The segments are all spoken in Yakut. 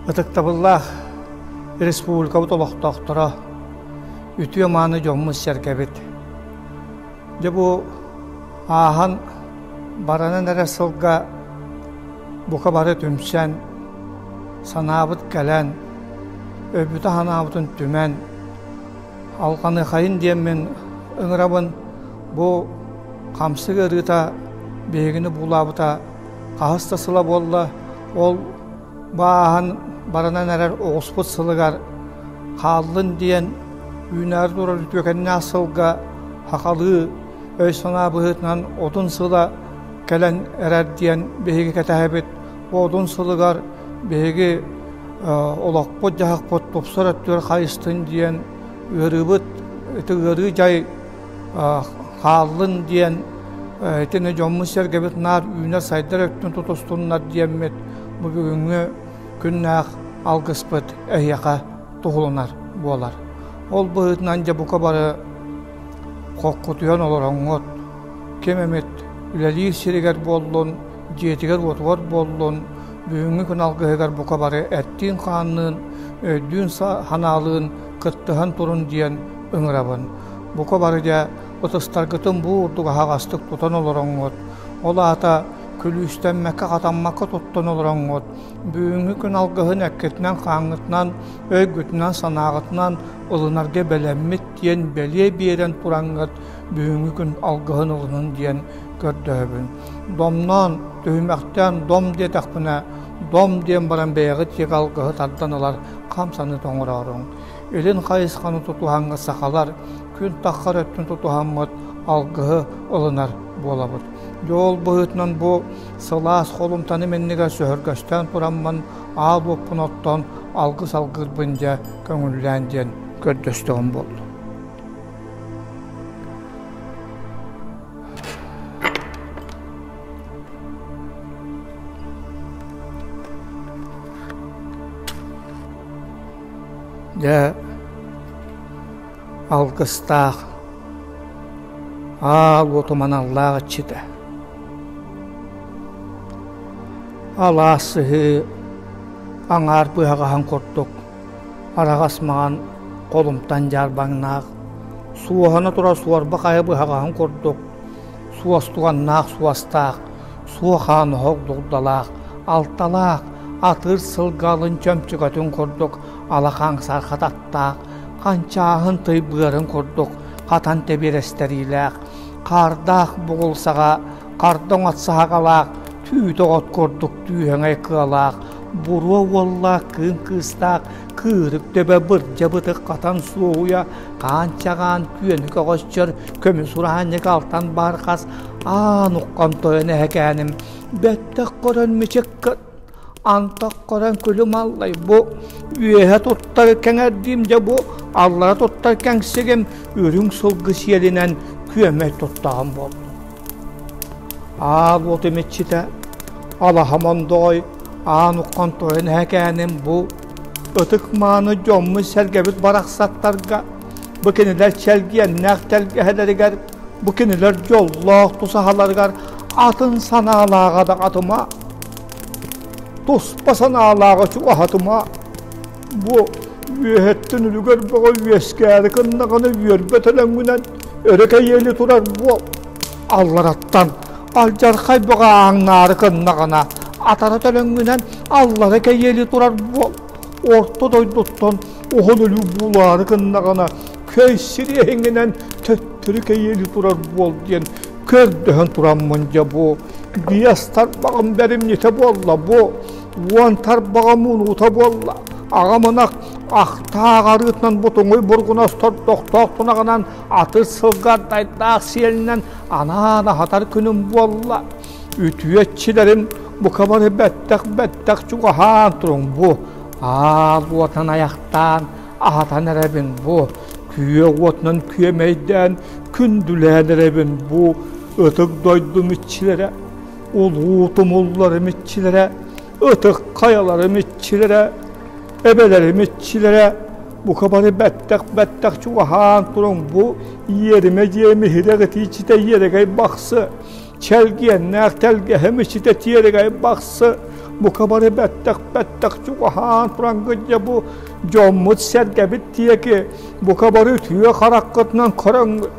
Ытыктабыллаах республикабыт олохтоохторо, үтүө-мааны дьоммут-сэргэбит! Дьэ бу ааһан баранан эрэр сылга бука бары түмсэн, санаабыт кэлэн, өйбүтэ-санаабытын түмэн, алҕаныахайын диэммин ыҥырабын. Бу хамсык ыарыыта биһигини буулаабыта хаһыс да сыла буолла. Ол бааһан баранан эрэр оҕуспут сылыгар хааллын диэн үүнээри турар үтүөкэннээх сылга сахалыы өй-санаа быһыытынан отун сыла кэлэн эрэр диэн биһиги кэтэһэбит. Бу отун сылыгар биһиги олохпут-дьаһахпыт тупсар өттүгэр хайыстын диэн ыарыыбыт ити ыарыы дьай хааллын диэн итини дьоммут-сэргэбит наар үүнэр-сайдар өттүн тутустуннар диэммит бу бүгүҥҥү күннээх алгыспыт эһиэхэ туһуланар буолар. Ол быһыытынан дьэ бука бары хоккутуйан олороҥҥут, ким эмит үлэлиир сиригэр буоллун, дьиэтигэр-уотугар буоллун, бүгүҥҥү күн алгыһыгар бука бары эттиин-хаанныын, өйдүүн-санаалыын кыттыһан турун диэн ыҥырабын. Бука бары дьэ ытыстаргытын бу курдук аһаҕастык тутан олороҥҥут, ол аата күлүүстэммэккэ-хатаммакка туттан олороҥҥут, бүгүҥҥү күн алгыһын эккитинэн-хааҥҥытынан, өйгүтүнэн-санааҕытынан ылынарга бэлэммит диэн бэлиэ биэрэн тураҥҥыт бүгүҥҥү күн алгыһын ылынын диэн көрдөһөбүн. Домноон, түһүмэхтээн дом диэтэхпинэ, дом диэн баран бэйэҕит диэки алгыһы тардан ылар хамсаныы оҥорооруҥ. Илин хайысханы тутуһаҥҥа сахалар күн таххар өттүн тутуһаммыт алгыһы ылынар буолабыт. Дьэ ол быһыытынан бу сылаас холумтаным иннигэр сөһүргэстээн тураммын аал уоппун оттон алгыс алгыырбын дьэ көҥүллээн диэн көрдөстөҕүм буолла. Дьэ, алгыстаах, аал уотум аналлаах иччитэ. Алаас сыһыы аҥаар быһаҕаһын курдук араҕас маҥан холумтан дьаарбаҥнаах, суоһана турар суорба хайа быһаҕаһын курдук суостуганнаах суостаах, суохаан оһох дугдалаах, алталаах, атыыр сылгы алын чөмчөкөтүн курдук алахан сархат аттаах, ханчааһын тый быарын курдук хатан тэбиэрэстэриилээх, хаардаах бугул саҕа хардоҥ от саһаҕалаах, түүтэ от курдук түүһэҥэй кыалаах, буруо уоллаах кыым кыыстаах, кыырык төбө бырдьа бытык хатан суоһуйа, хаан чаҕаан күөнү көҕөсчөр, көмүс ураанньык алтан баархас, аан уххан тойон эһэкээним, бэттэх көрөн мичик антах көрөн күлүм аллай бу үөһэ туттар кэҥэрдиим дьэ бу аллара туттар кэҥсигим үрүҥ сылгы сиэлинэн күөмэй туттаҕым буоллун аал уотум иччитэ алаһа мондоҕой аан уххан тойон эһэкээним бу ытык мааны дьоммут-сэргэбит барахсаттарга бу кинилэр чэлгиэннээх тэлгэһэлэригэр бу кинилэр дьоллоох тусаһаларыгар атын санаалааҕа да атыма туспа санаалааҕа чугаһатыма бу үөһэттэн үлүгэр бөҕө үөскээри гыннаҕына үөрбэ төлөҥҥүнэн өрө кэйиэли турар буол аллараттан алдьархай бөҕө ааҥнаары гыннаҕына атара төлөҥҥүнэн аллара кэйиэли турар буол орто дойдуттан уһун өлүү буулаары гыннаҕына көй сириэһиҥҥинэн төттөрү кэйиэли турар буол диэн көрдөһөн тураммын дьэ бу биэс тарбаҕым бэримньитэ буолла бу уон тарбаҕым унуута буолла аҕам ынах ахтаах арыытынан бутуҥуй бургунас тордохтоох тунаҕынан атыр сылга ардайдаах сиэлинэн анаан аһатар күнүм буолла үтүөччилэрим бука бары бэттэх-бэттэх чугаһаан туруҥ бу аал уотан айахтаан аһатан эрэбин бу күөх уотунан күөмэйдээн күндүлээн эрэбин бу ытык дойдум иччилэрэ улуу тумулларым иччилэрэ ытык хайаларым иччилэрэ эбэлэрим иччилэрэ бука бары бэттэх-бэттэх чугаһаан туруҥ бу иэримэ дьиэм иһирэх итииччитэ иэрэгэй бахсы чэлгиэннээх тэлгэһэм иччитэ тиэрэгэй бахсы. Бука бары бэттэх-бэттэх чугаһаан тураҥҥыт дьэ бу дьоммут-сэргэбит диэки бука бары үтүө хараххытынан көрөҥҥүт,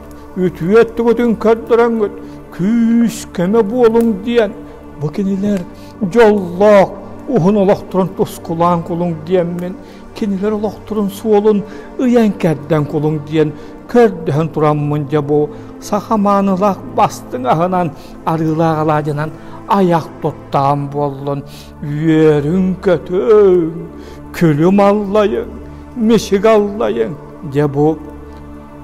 үтүө өттүгүтүн көрдөрөҥҥүт күүс-көмө буолуҥ диэн бу кинилэр дьоллоох уһун олохторун тускулаан кулуҥ диэммин кинилэр олохторун суолун ыйан-кэрдэн кулуҥ диэн көрдөһөн тураммын дьэ бу саха маанылаах бастыҥ аһынан арыылаах алаадьынан айах туттаҕым буоллун үөрүҥ-көтүҥ күлүм аллайыҥ мичик аллайыҥ дьэ бу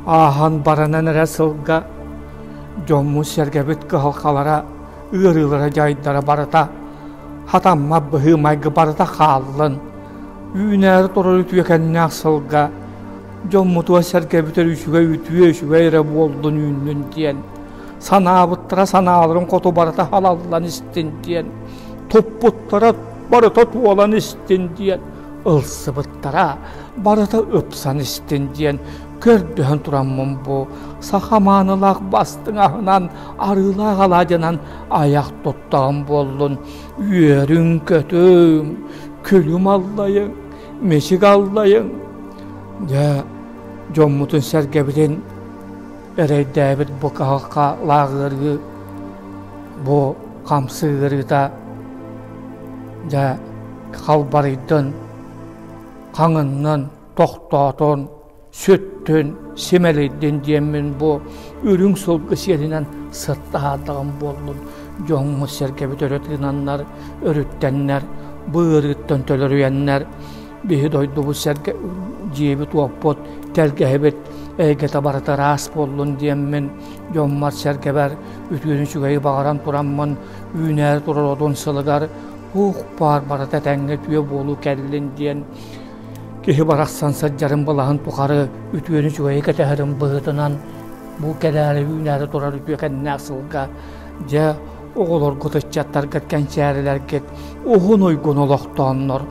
ааһан баранан эрэ сылга дьоммут-сэргэбит кыһалҕалара ыарыылара дьайдара барыта хатаммат быһыы-майгы барыта хааллын үүнээри турар үтүөкэннээх сылга дьоммутугар-сэргэбитигэр үчүгэй үтүө үчүгэй эрэ буоллун үүннүн диэн санаабыттара санааларын хоту барыта халаллан истин диэн туппуттара барыта туолан истин диэн ылсыбыттара барыта ыпсан истин диэн көрдөһөн тураммын бу саха маанылаах бастыҥ аһынан арыылаах алаадьынан айах туттаҕым буоллун үөрүҥ-көтүҥ күлүм аллайыҥ мичик аллайыҥ дьэ дьоммутун-сэргэбитин эрэйдээбит бу кыһалҕа лааҕырыы бу хамсыы ыарыыта дьэ халбарыйдын хаҥыннын тохтоотун сүттүн симэлийдин диэммин бу үрүҥ сылгы сиэлинэн сыттаһаардаҕым буоллун дьоҥҥут-сэргэбит өрө тыынаннар өрүттэннэр бу ыарыыттан төлөрүйэннэр биһи дойдубут сэргэ дьиэбит-уоппут тэлгэһэбит эйгэтэ барыта ыраас буоллун диэммин дьоммор-сэргэбэр үтүөнү үчүгэйи баҕаран тураммын үүнээри турар отун сылыгар туох баар барыта этэҥҥэ үтүө буолуу кэллин диэн киһи барахсан сылдьарын былаһын тухары үтүөнү үчүгэйи кэтэһэрин быһыытынан бу кэлээри үүнээри турар үтүөкэннээх сылга дьэ оҕолоргут ыччаттаргыт кэнчээрилэргит уһун уйгун олохтооннор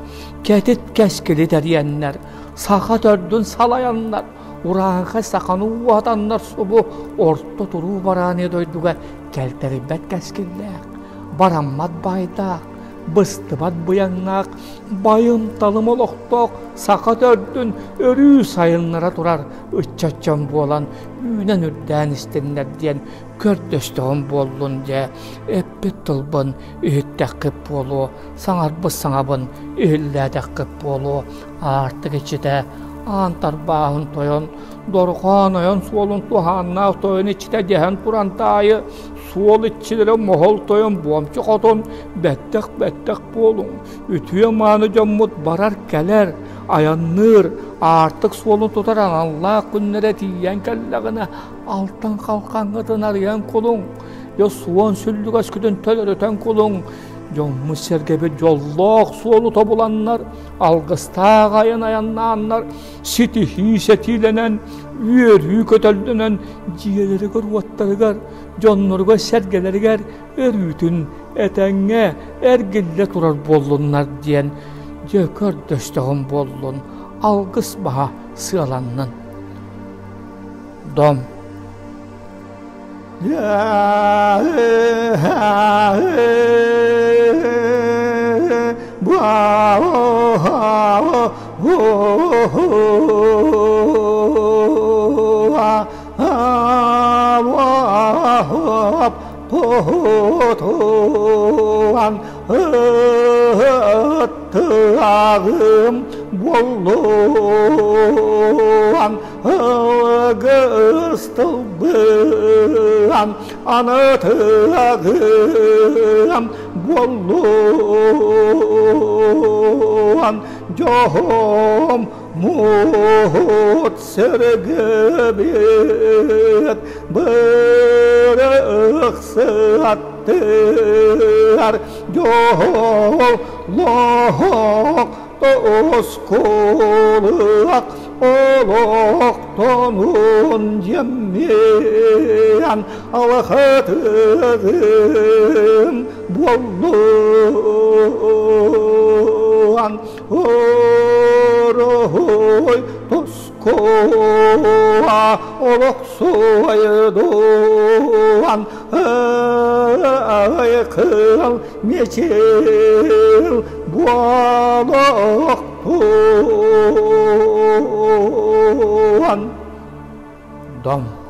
кэтит кэскили тэрийэннэр саха төрдүн салайаннар урааҥхай саханы уһатаннар субу орто туруу барааны дойдуга кэлтэрийбэт кэскиллээх бараммат баайдаах быстыбат быйаҥнаах байым-талым олохтоох саха төрдүн өрүү сайыннара турар ыччат дьон буолан үүнэн үрдээн истиннэр диэн көрдөстөҕүм буоллун дьэ эппит тылбын иһиттэххит буолуо саҥарбыт саҥабын иһиллээтэххит буолуо аартык иччитэ аан тарбааһын тойон дорҕоон ойон суолун туһааннаах тойон иччитэ дэһэн туран таайы суол иччилэрэ моһол тойон буомчу хотун бэттэх-бэттэх буолуҥ үтүө-мааны дьоммут барар-кэлэр айанныыр аартык суолун тутар аналлаах күннэрэ тиийэн кэллэҕинэ алтан халхаҥҥытын арыйан кулуҥ дьэ суон сүллүгэскитин төлөрүтэн кулуҥ дьоммут-сэргэбит дьоллоох суолу тобуланнар алгыстаах айан айаннааннар ситиһии сэтиилэнэн үөрүү көтөллөнөн дьиэлэригэр-уоттарыгар дьонноругар-сэргэлэригэр өрүүтүн этэҥҥэ эргиллэ турар буоллуннар диэн дьэ көрдөстөҕүм буоллун алгыс баһа сыаланнын дом Ыттыаҕым буоллуан Ыгыстылбыан анытыаҕым буоллуан Дьоһум муут сэргэбит бырахсыаттыар дьоллоох осколак олохтонун дьэммиэн алахатыгым буоллуан ороһой тус Олоҥкоа олохсуйдуан кыл мечел буолуохтуан. Дом.